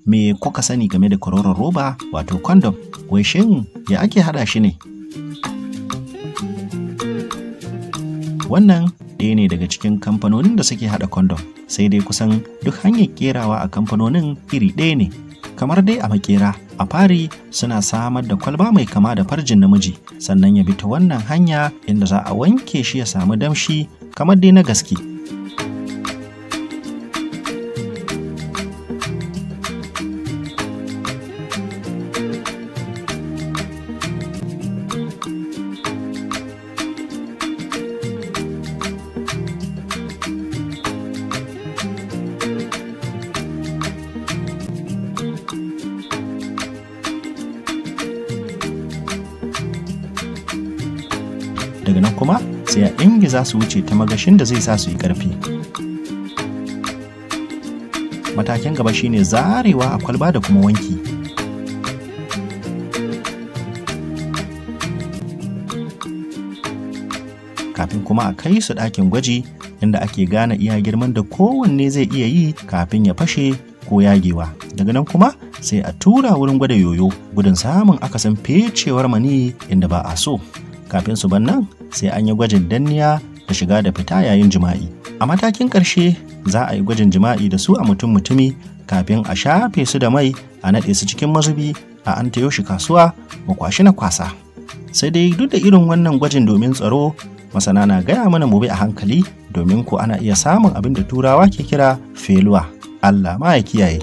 Me kuka sani game da kwaroron roba wato condom? Wai shin ya ake haɗa shi ne? Wannan ɗaya ne daga cikin kamfanonin da suke haɗa condom, sai dai kusan duk hanyar ƙerawa a kamfanonin iri ɗaya ne. Kamar dai a makera, a fari suna samar da kwalba mai kama da farjin namiji, sannan ya bi ta wannan hanya inda za a wanke shi ya samu damshi kamar dai na gaske. Daga nan kuma sai a ingiza su wuce ta magashin da zai sa su yi ƙarfi. Matakin gaba shine zarewa a kwalba da kuma wanki. Kafin kuma a kai su ɗakin gwaji inda ake gane iya girman da kowanne zai iya yi kafin ya fashe ko yagewa. Daga nan kuma sai a tura wurin gwada yoyo gudun samun akasin fecewar maniyi inda ba a so. Kafin su bar nan sai an yi gwajin danniya da shiga da fita yayin jima'i. A matakin ƙarshe za a yi gwajin jima'i da su a mutum mutumi kafin a shafe su da mai a naɗe su cikin mazubi a an tayo shi kasuwa mu kwashi na kwasa. Sai dai duk da irin wannan gwajin domin tsaro, masana na gaya mana mu bi a hankali domin ko ana iya samun abin da turawa ke kira feluwa. Allah ma ya kiyaye.